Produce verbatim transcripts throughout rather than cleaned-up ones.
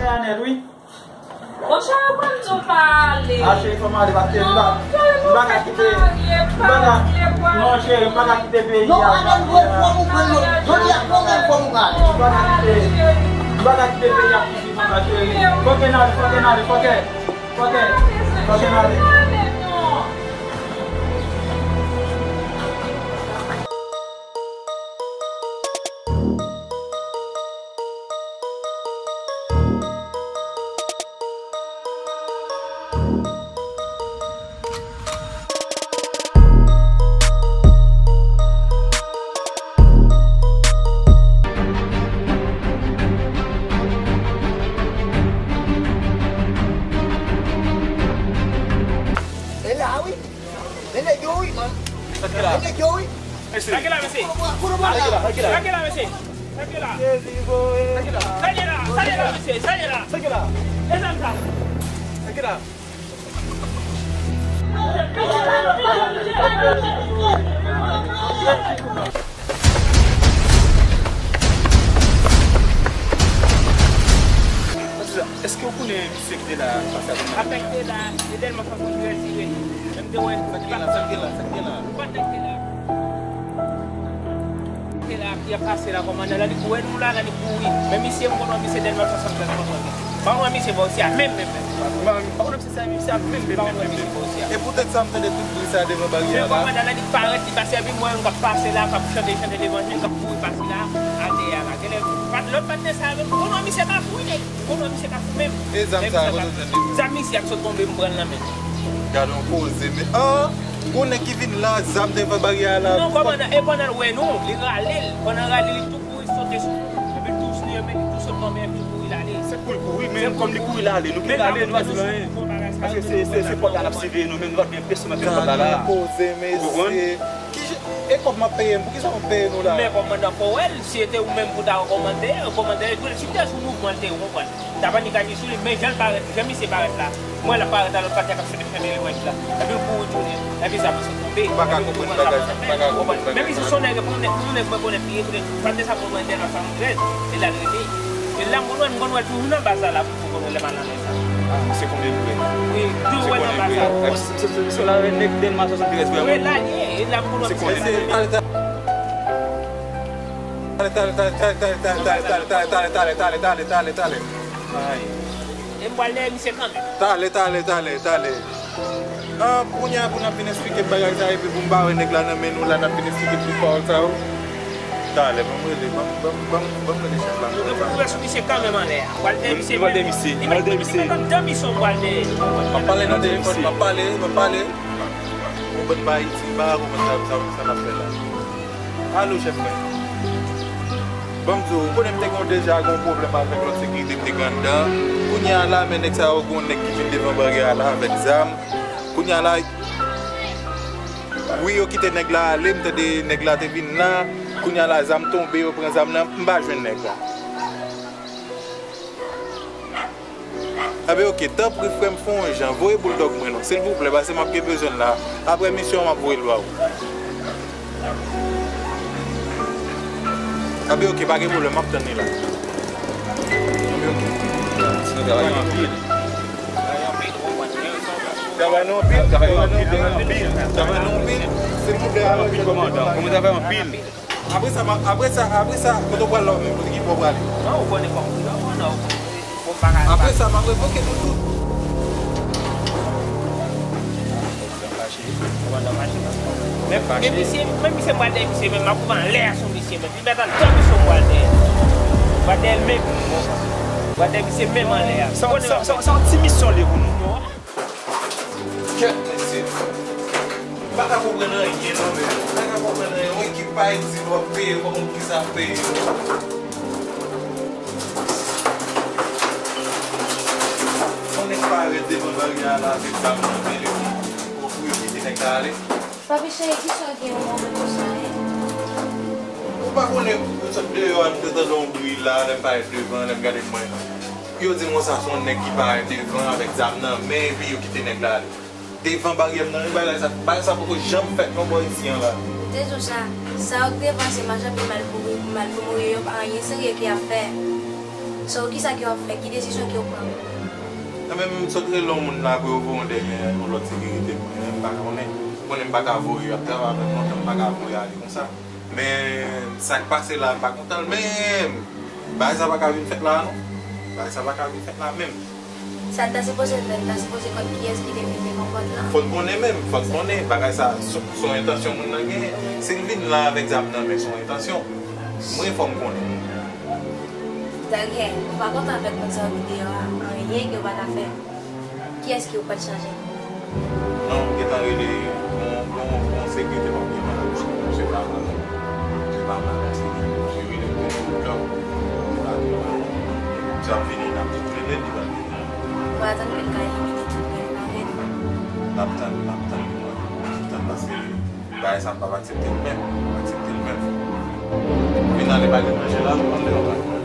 Chanèl, wi. Bon, cheri, mwen di w pa ale. A, cheri, fò m ale, paske m pa, m pa ka kite, m pa ka, non, cheri, m pa ka kite peyi a. Non, Anèl, fò m pran l, jodi a, fò m pran l, fò m pran l. M pa ka kite, m pa ka kite peyi a pou ti konsa, cheri. Fòk n ale, fòk n ale, fòk, fòk, fòk n ale. E la, wi. Men nèg yo wi, man. Sa k ye la? Men nèg yo wi. Mesye. Sa k ye la, mesye? Kono bwa, kono bwa la. Sa k ye la, mesye? Sa k ye la? Sa k ye la? Sa k ye la, mesye? Sa k ye la? Sa k ye la? E zam sa. Sa k ye la? Èske w konnen misye ki te la pase avè m nan? Apèk te la, e tèlman fason l retire. Menm te wè. Sa k gen la, sa k gen la, sa k gen la? Patèk te la. Te la, ki ap pase la, kòmandan, la, li kouri, nou la, la, li kouri. Men misye, m konn wè misye tèlman fason l fè kòmandan. Pa wè misye bò isi a, menm, menm, menm. Pa wè misye sa, misye a menm, menm, menm, menm, menm. E poutèt sa, m tande tout bri sa devan baryè a la. Men kòmandan, la, li parèt, li pase, epi m wè yon k ap pase la, k ap chante, chante levanjil, k ap kouri pase la, atè a la. Genlè, pat-, lòt patnè sa a menm, konn wè misye ka fou, wi, nèg. Konn wè misye ka fou menm. E zam sa a, kote w jwenn li? Zam misye a k sot tonbe, m pran l nan men. Gade yon koze, men, an, gon nèg ki vin la, zam devan baryè a la. Non, kòmandan, e pandan l wè nou, li rale l. Pandan l rale l, li tou kouri sote sou nou. Epi l tou li, men li tou sot tonbe, epi l kouri l ale. Se pou l kouri, men kòm li kouri l ale, nou ki rale, nou pa di l anyen. Paske se, se, se pòt la n ap siveye nou menm, nou pa t gen enpresyon nan fè pòt la la. Gade yon koze, mesye. Ki jan, e kòb m ap peye n, poukisa w ap peye nou la? Men kòmandan, fò w wè l, si se te ou menm pou ta wè kòmandan, kòmandan, si w te sou mouvman, l te, ou konprann. M ta pale kadi sou li, men jan l parèt, jan misye parèt la. M wè l ap parèt a lòt patnè k ap chante, chante levanjil la. Epi l kouri tounen. Epi zam nan sot tonbe. M pa ka konprann bagay sa, m pa ka konprann bagay sa. Men misye se yon nèg, yon nèg, yon nèg mwen konnen byen, konnen patnè sa mwen konnen dèyè nan swasanntrèz. E la l rete. E la m konn wè l, m konn wè l toujou nan baz la, la, pou, pou konnen lè m al nan nèg sa. Ah, misye konnen vre. Wi, toujou wè l nan baz la. Misye konnen vre. Misye la avèk nèg dèyè nan swasanntrèz vrèman. Wi, la l ye. E la m konn wè misye. Misye konnen vre. Talè, talè, talè, talè, talè, talè. Ay. E m pral dèyè misye kanmenm. Talè, talè, talè, talè. Ah, kounye a pou n ap vin eksplike m bagay sa, epi pou m pa wè nèg la nan men nou la, n ap vin eksplike m tout pawòl sa yo. Talè, ban m rele, ban m, ban m, ban m, ban m rele chèf la. Nou gen pou nou wè sou misye kanmenm anlè a. M pral dèyè misye menm. M pral dèyè misye. Li mèt, li mèt anndan misyon m pral dèyè. M ap pale nan telefòn, m ap pale, m ap pale. Yon bann bay iti, m pa ka konprann sa, sa, sa n ap fè la. Alo, chèf mwen. Ban m di w, ou konnen m te gen deja gen yon pwoblèm avèk lòt sekirite m te gen anndan. Kounye a la, men nèg sa yo, gen yon nèg ki vin devan baryè a la avèk zam. Kounye a la, wi, yo kite nèg la ale, m tande nèg la te vin la. Kounye a la, zam tonbe, yo pran zam nan, m pa jwenn nèg la. Enben, oke, tanpri, frè m, fè yon jan, voye Bouldòg mwen non, silvouplè, paske m ap gen bezwen l la. Apre emisyon an, m ap voye l ba ou. Enben, oke, pa gen pwoblèm, m ap tann li la. Enben, oke. Travay anpil. Travay nou anpil, travay nou anpil, travay nou anpil. Silvouplè, travay anpil, kòmandan. Kòmandan, travay anpil. Apre sa, ma-, apre sa, apre sa, kote w pral la w menm? Kote ki bò w prale? Non, ou konnen kòman, non, non, non. Bon, bagay. Apre sa, m ap revoke nou tout. Men, men misye, men misye, m pral dèyè misye, men m ap pran anlè a sou misye, men li mèt anndan misye, m pral dèyè. M pral dèyè l menm. M pral dèyè misye menm anlè a. Sa, sa, sa, sa yon ti misyon li ye pou nou. Kèt, mesye. M pa ka konprann anyen, non, men. M pa ka konprann anyen. Yon ekip pa iti, w ap peye, w pa konn kisa ap peye yo. Yon nèg parèt devan baryè a la avèk zam nan men li, pou, pou yo kite nèg la ale. Papi cheri, kisa w gen yon moman konsa, en? Ou pa konnen, ou sot deyò a, m te tande yon bri la, lè m parèt devan, lè m gade mwen. Yo di m konsa se yon nèg ki parèt devan avèk zam nan men, epi yo kite nèg la ale. Devan baryè m nan, wi, bagay sa, bagay sa poko janm fèt non bò isi an la. Ou te di w sa, sa yo k devan se mache anpil mal pou, mal pou mouri yo, pa anyen serye ki ap fè. So, kisa ke w ap fè? Ki desizyon ke w pran? Mwen menm, m sot rele yon moun la pou yo voye yon dèyè yon lòt sekirite. Mwen menm, m pa konnen. Ou konnen m pa ka voye, y ap travay avè m lontan, m pa ka voye ale konsa. Men, sa k pase la, m pa kontan l menm. Bagay sa pa ka vin fèt la, non. Bagay sa pa ka vin fèt la menm. Sa n ta sipoze fè, n ta sipoze konn kiyès ki te mete konpòt lan. Fò n konnen menm, fò n konnen. Bagay sa, se, se yon entansyon moun nan genyen. Si l vin la avèk zam nan men, se yon entansyon. Mwen, fò m konnen. Daniel, ou pa kontan avèk moun sa yo ki deyò a, anyen ke w pa ta fè. Kiyès ki ou pa t chanje? Non, m gentan rele yon, yon, yon sekirite m ap gen nan la bouch. Misye pa mal. Misye pa mal. Misye rele m, misye ap vini, n ap di tou le de, li pral vini. Mwen atann ke l ka elimine tout nèg la, wi. N ap tann, n ap tann, n ap tann paske bagay sa m p ap aksepte l menm, m p ap aksepte l menm. Vin ale pa gen manje la, nou pral lè yon bagay.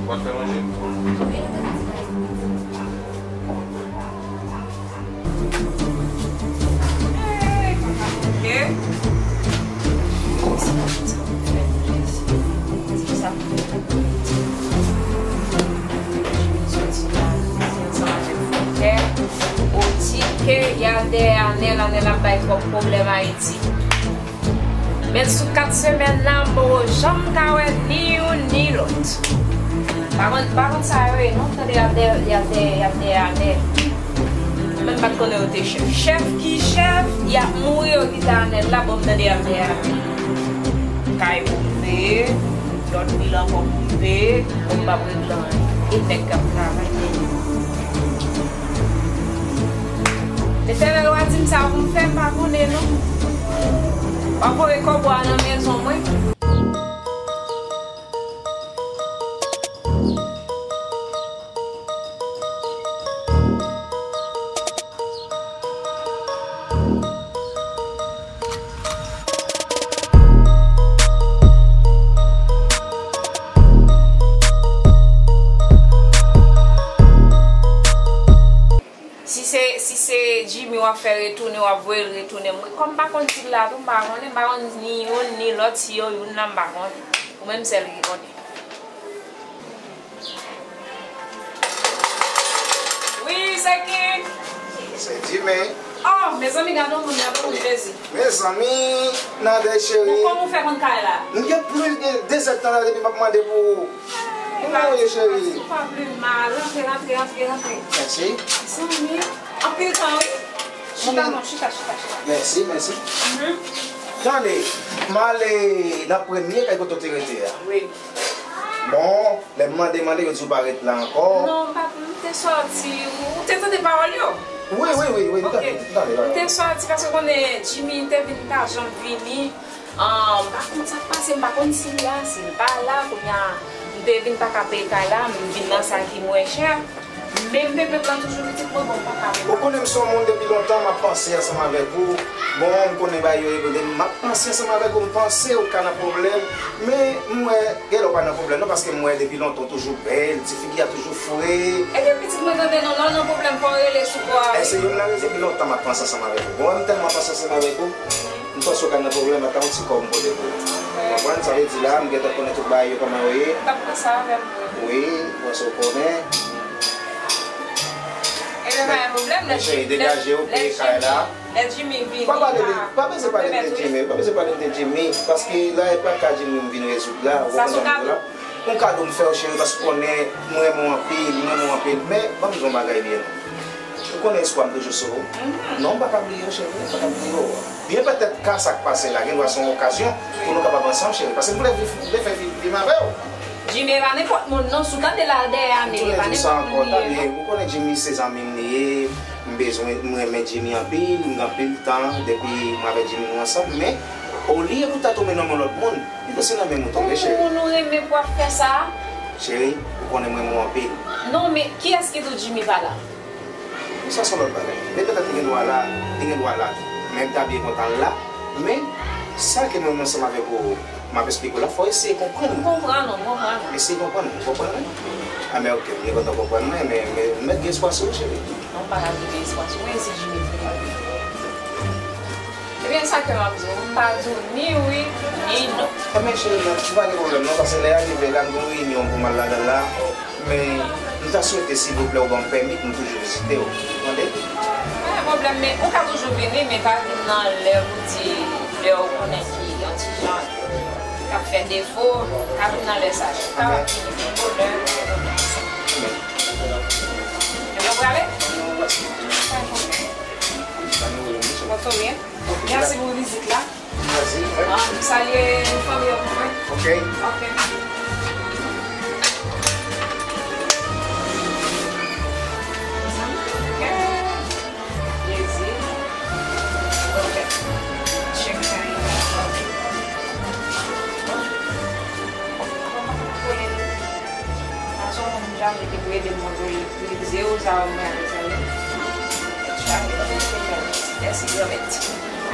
W ap fè manje? Wi, nou te fè ti bagay. Hey, papa, ok. Sòti la, ansanm avèk Fòkè, Oti, ke y al dèyè Anèl, Anèl ap bay twòp pwoblèm Ayiti. Men sou kat semèn nan, m poko janm ka wè ni youn ni lòt. Pa konn, pa konn sa yo ye, non, tande y ap dèyè, y ap dèyè, y ap dèyè Anèl. Mwen menm m pa t konnen yo te chèf. Chèf ki chèf, y ap mouri yo kite Anèl la, bon, m tande y ap dèyè Anèl. Kay pou m veye, lòt vil ankò pou m veye, bon, m p ap regle anyen. E nèg k ap travay. Letènèl w a di m sa pou m fè, m pa konnen non. W ap voye kòb ou a nan mezon mwen. Si se, si se Jimmy w ap fè retounen, w ap voye l retounen. Mwen, kòm m pa konn si l la tou, m pa konnen, m pa konn ni youn ni lòt, si yo youn nan, m pa konnen. Ou menm sèl ki konnen. Wi, se ki? Se Jimmy. Oh, mezanmi, gade yon moun, gade yon moun, Jezi. Mezanmi, Nadèy cheri. Bon, kòman w fè konn kay la? M gen plis de de zèdtan la depi m ap mande pou ou. Kòman w ye, cheri? Ou pa pli mal. Rantre, rantre, rantre, rantre. Mèsi. Mezanmi, anpil tan, wi. Chita, non, chita, chita, chita. Mèsi, mèsi. Mhm. Tande, m ale nan premye kay kote w te rete a. Wi. Bon, lè m mande, mande, yo di w pa ret la ankò. Non, m pa, m te sòti. Ou te tande pawòl yo? Wi, wi, wi, wi, m tande, m tande. M te sòti paske konnen Jimmy te vin pa janm vini. Ah, m pa konn sa k pase, m pa konn si l la, si l pa la. Kounye a, m te vin pa ka peye kay la, m vin nan sa ki mwen chè. Men m te pèp la toujou pitit mwen, bon, m pa ka. Ou konnen m se yon moun depi lontan m ap panse ansanm avèk ou. Bon, m konnen bagay yo evolye, m ap panse ansanm avèk ou, m panse ou ka nan pwoblèm. Men m wè, genlè ou pa nan pwoblèm non, paske m wè depi lontan ou toujou bèl, ti figi a toujou fre. Ebyen pitit mwen tande non, lè w nan pwoblèm fò w rele sou kò a wi. E se youn nan rezon depi lontan m ap panse ansanm avèk ou. Bon, m tèlman panse ansanm avèk ou, m panse ou ka nan pwoblèm, ata yon ti kòb m pote pou ou. Ou konprann? Sa vle di la, m gentan konnen tout bagay yo kòman yo ye. M t ap pran sa avè m wi. Wi, m panse ou konnen. Ebyen pa gen pwoblèm, lè Jimmy, lè Jimmy, lè Jimmy vini, pa bezwen pale de Jimmy, pa bezwen pale de Jimmy, paske la e pa ka Jimmy m vin rezoud la, ou konprann sa m di w la. Yon kado m fè w cheri, paske ou konnen m renmen w anpil, m renmen w anpil, men ban m di w yon bagay byen. Ou konnen espwa m toujou sou ou. Non, m pa ka bliye w cheri, m pa ka bliye w. Byen petèt ka sa k pase la, gendwa se yon okazyon pou nou kapab ansanm cheri, paske m vle viv, m vle fè vi, vi m avè w. Jimmy e pa nenpòt moun non, si w tande l al dèyè Anèl, e pa nenpòt moun li ye non. Ou konnen Jimmy se zanmi m li ye, m bezwen, m renmen Jimmy anpil, m gen anpil tan depi mwen avèk Jimmy nou ansanm, men olye pou w ta tonbe nan men yon lòt moun, pito se nan men m ou tonbe cheri. Yon moun ou renmen pou w ap fè sa? Cheri, ou konnen m renmen w anpil. Non, men kiyès ki di w Jimmy pa la? Sa se yon lòt bagay. Men petèt li gen dwa la, li gen dwa la tou. Men m ta byen kontan l la. Men sa ke mwen menm ansanm avèk ou, m ap esplike w la, fò w eseye konprann mwen. M konprann ou, m konprann ou. Eseye konprann mwen, ou konprann mwen? A men oke, m byen kontan w konprann mwen, men, men m mèt gen espwa sou ou cheri. Non, m pa ka gen espwa sou mwen, e si Jimmy vini. Ebyen sa ke m ap di w, m pa di w ni wi, ni non. Men cheri, m pa gen pwoblèm non, paske lè a rive la, m gen yon reyinyon pou m al ladan l la. Men, m ta swete, silvouplè, ou ban m pèmi pou m toujou vizite w. Tande? Pa gen pwoblèm, men ou ka toujou vini, men pa vin nan lè ou di, lè ou konnen ki yon ti jan k ap fè defo, ka vin nan lè sa. Ou ka vini menm lè. Ebyen, ou prale? Pa gen pwoblèm. Bon, tou byen. Mèsi pou vizit la. Mèsi. Ah, nou salye fanmi yo pou mwen. Ok. Ok. Ok. Plezi. Ok. Check sa. Ok. Kole nou. Sa se yon moun jan ki te pou ede m kontre krize yo, sa yo mwen avè sa yo. Mèt chak, mèt chak, mèt chak. Mèsi, granmèt.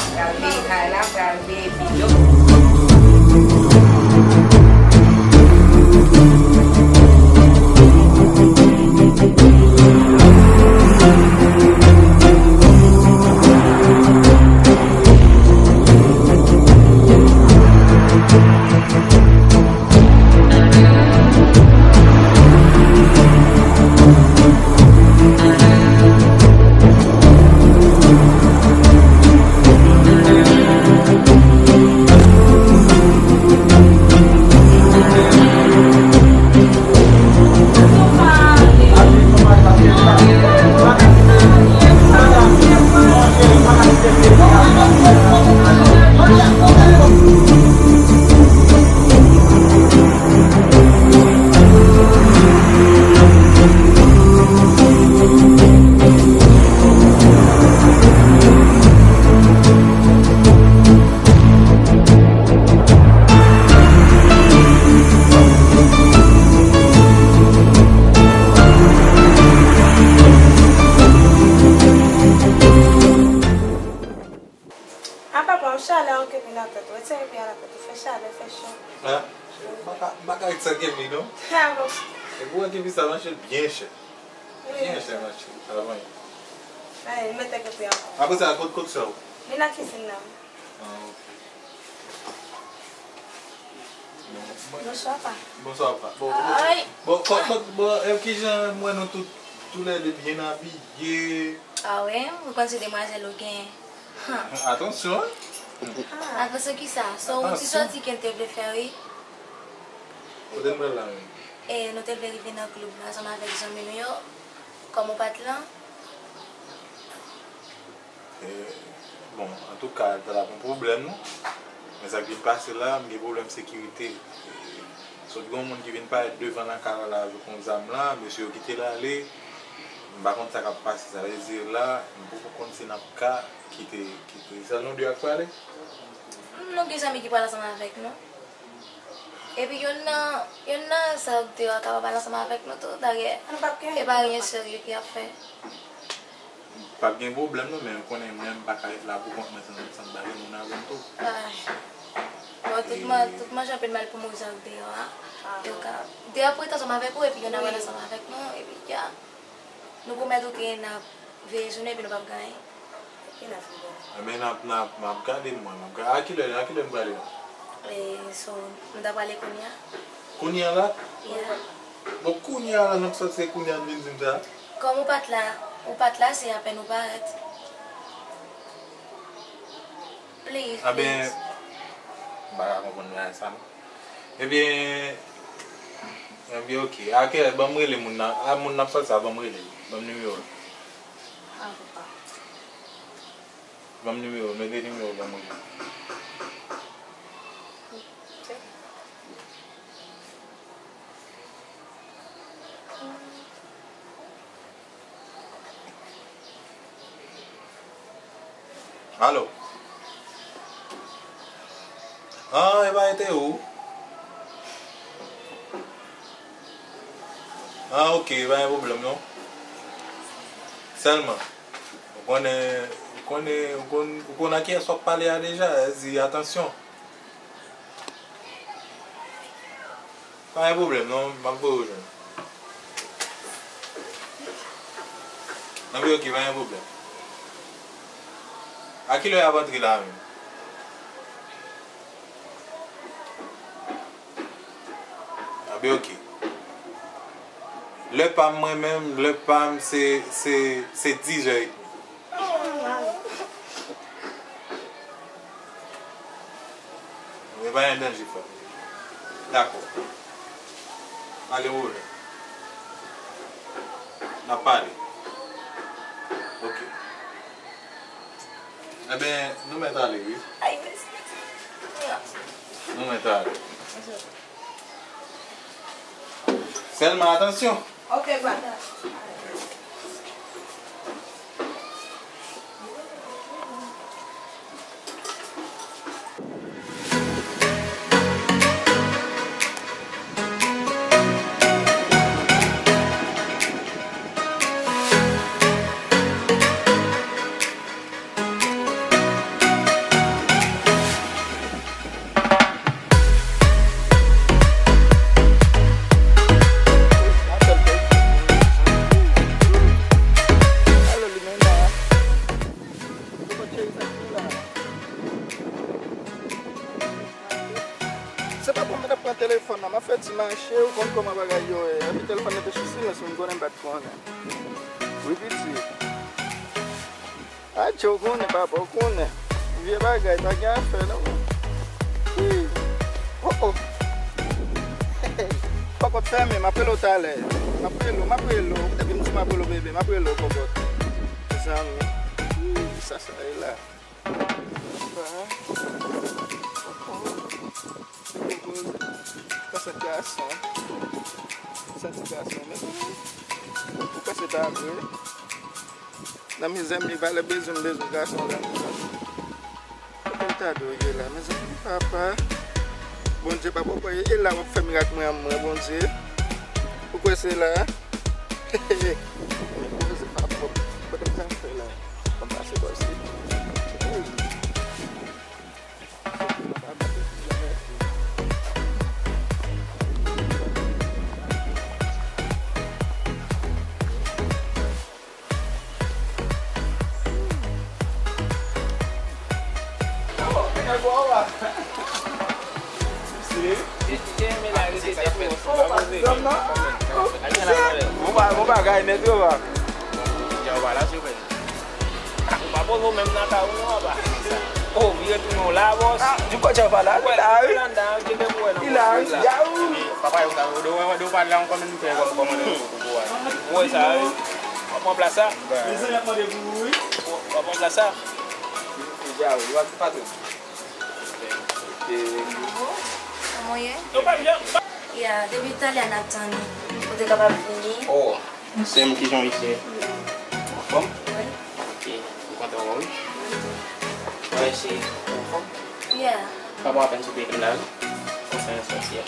Pral veye kay la, pral veye pil yo. A papa, yon chalè okipe nan tèt ou. Retire pye a nan tèt ou. Fè chalè, fè cho. Hein? M pa ka, m pa ka ret san kenbe non. Ah bon? Epi w wè kenbe sa mache l byen chè. Wi. Byen chè mache l. Travay. Ay, mete kote ankò. Apre sa, kot, kot sè w? Li nan kizin nan. Ah, ok. Bonswa, pa. Bonswa, pa. Bon, bon, bon, kò-, kò-, bon, e, kijan m wè nou tout, toulède byen abiye? Ah wi, ou konn se demwazèl ou gen. Atansyon, hein? Atansyon kisa? Se yon ti sòti ke n te vle fè, wi. Kote n pral la menm? E, nou te vle rive nan klib la ansanm avèk zanmi nou yo. Kòm ou pa t lan, E, bon, antouka, sa t ap yon pwoblèm, non. Men sa k vin pase la, m gen pwoblèm sekirite. E, sot gen yon moun ki vin parèt devan lakay la, la avèk yon zam la, mesye yo kite l ale. M pa konn sa k ap pase, sa vle di la, m poko konn si n ap ka kite, kite. Sèl nou de ak prale? Nou gen zanmi ki pral ansanm avèk nou. Epi youn nan, youn nan sa yo te yo a kapab al ansanm avèk nou tou, dayè, e pa anyen serye ki ap fè. P ap gen pwoblèm non, men ou konnen mwen m pa ka ret la pou kont mwen san, san m pa gen moun avè m tou. Ay. Bon, tout man, tout manje anpil mal pou moun sa yo deyò a. Yo ka, deyò pou ret ansanm avèk ou, epi youn nan pral ansanm avèk nou, epi ya. Nou pwomèt ou ke n ap veye sou nou, epi nou p ap gen anyen. Ki n ap fè? Ebyen, n ap, n ap, m ap gade mwen, m ap gade. A kilè, a kilè m prale la? E, so, nou ta prale kounye a? Kounye a la? Yeah. Bon, kounye a la, n ap sòti, se kounye a n vin di m sa? Kòm ou pa t la, ou pa t la, se apèn ou parèt. Please, please. Ebyen, m pa ka konprann bagay sa non. Ebyen, ebyen, ok. A kilè, ban m rele moun nan. A, moun n ap sòti a, ban m rele l. Ban m nimewo l. Ah, papa. Ban m nimewo l, mete nimewo l ban m rele l. Ok. Alo? Ah, e pa ete ou? Ah, ok, pa gen pwoblèm non. Sèlman, ou konnen, ou konnen, ou konn, ou konn a kiyès w ap pale a deja, di atansyon. Pa gen pwoblèm non, m ap voye w jwenn. Anben, ok, pa gen pwoblèm. A kilè y ap antre la menm? Ebyen, oke. Lè pa m mwen menm, lè pa m se, se, se diz è edmi. Men pa gen danje, frè m. Dakò. Ale woule. N ap pale. Oke. Ebyen, nou mèt ale, wi. Ay, mèsi. Nou mèt ale. Sèlman atansyon. Ok, papa. Se pa pou mwen ap pran telefòn nan, m ap fè ti mache, ou konn kòman bagay yo ye. Epi telefòn nan te sou silans, m konnen m pa t konnen. Wi, pitit. Adje, ou konnen, papa, ou konnen. Vye bagay, pa gen afè, non. Wi. Oh, oh. Kòkòt fèmen, m ap rele w talè. M ap rele w, m ap rele w. Depi m di m ap rele w, bebe, m ap rele w, kòkòt. Zanmi. Wi, sa, sa ye la. Sa se gason. Sa se gason, men. Ou panse ta vre? Nan mizè m ye, valè bezwen m bezwen gason la. Kote m ta dwe ye la, mezanmi, papa. Bondye pa poko ye, e la w ap fè mirak mwen an mwen, Bondye. Ou kwè se la? Ou kwè se pa pwòp? Kote m ta fè la? Ban m pase bò isit. Bon bagay nèt yo va. Ou pa poze w menm nan kay ou non, apa. O, vire tounen w la, bòs. Ah, du coup, tu vas là, là, oui. Il a un diaou. Papa, yo, yo, yo, yo, pale la, on konn fè kòm kòmandan pou, pou, pou, wè sa, wi. W ap pran plas sa. Mezanmi, ap mande pou ou, wi. W ap pran plas sa. Diaou, w ap patwon. Kòman w ye? Ya, depi talè a n ap tann ou. Ou te kapab vini. Oh. Sè m, kijan w ye? Anfòm? Wi. Ok, m kontan wè w wi. Mwen se anfòm? Yeah. Pa bon apèn sou pye m la wi. Konsènan sòti a.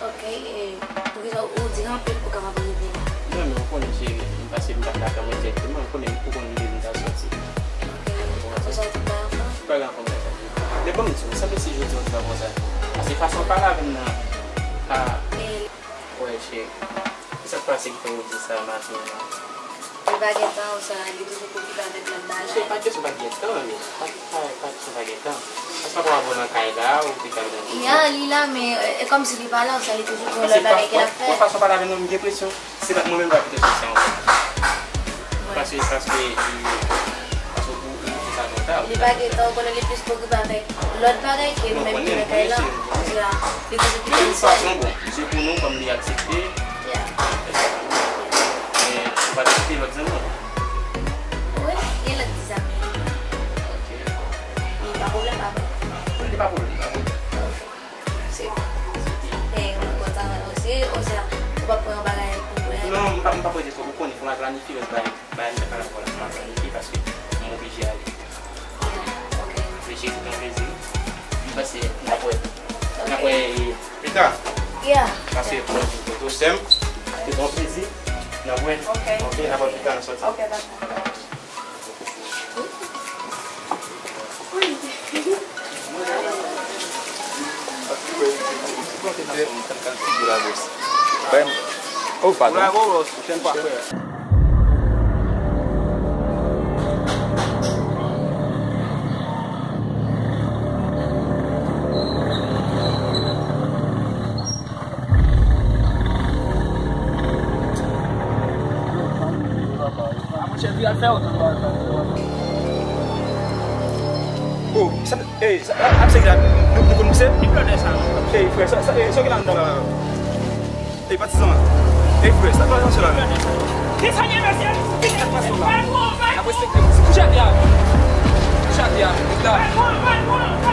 Ok, e poukisa ou dire anpil pou kapab rive la? Non, men ou konnen cheri, m pase m pa ka kanmenm dirèkteman, ou konnen ou konn lè m ta sòti. Ok, apre sa ou te pa anfòm? M pa gen anfòm konsa. Men bon, m di w, sanble se jodi a ou te pa konsa. Paske fason w pale avè m nan, pa. E Wè, cheri. Sa k pase ki fè w di sa maten an? Li pa gen tan, ou sa, li toujou okipe avèk lòt bagay. Cheri, pa kesyon pa gen tan, men pa, pa, pa kesyon pa gen tan. Paske papa w avè w nan kay la, ou te kay la. Ya, li la, men, e, e kòmsi li pa la, ou sa, li toujou gen lòt bagay ke l ap fè. Paske pa, pa, fason w pale avè m nan, m gen enpresyon se pa mwen menm k ap kite sòti ankò. Paske, paske, e, paske ou, ou, ou sa kontab. Li pa gen tan, ou konnen li plis okipe avèk lòt bagay ke menm ki nan kay la. Di a, li toujou kite l sèl. De tout fason, bon, se pou nou, kòm li aksepte. Ya. Men, ou pa t kite lòt zanmi? Wi, gen lòt ti zanmi. Ok. Li pa pwoblèm, pa pwoblèm. Li pa pwoblèm, li pa pwoblèm. Se bon. E, mwen kontan, osi, osi, ou pa pran yon bagay pou mwen. Non, m pa, m pa prese, ou konnen, fò m al planifye lòt bagay. Bagay m te pale avè w la, m ap planifye paske m oblije ale. Ok. Mesye, se te yon plezi. M panse n ap wè. N ap wè pita. Yeah. Pase yon bon jou kote w, sè m. Se te yon plezi. N ap wè. Ok. Ok, n ap wè pita, n ap sòti. Ok, dakò. Oh, padon. Fè otan bagay. Oh, sa, ey, sa, ap se la, nou, nou konn misye? Ki blòdè sa? Ey, frè, sa, sa, ey, sa ki la anndan la? Ey, patizan. Ey, frè, sa pa misye la menm. Desann mesye. Ap respekte misye. Kouche atè a. Kouche atè a. Ret la.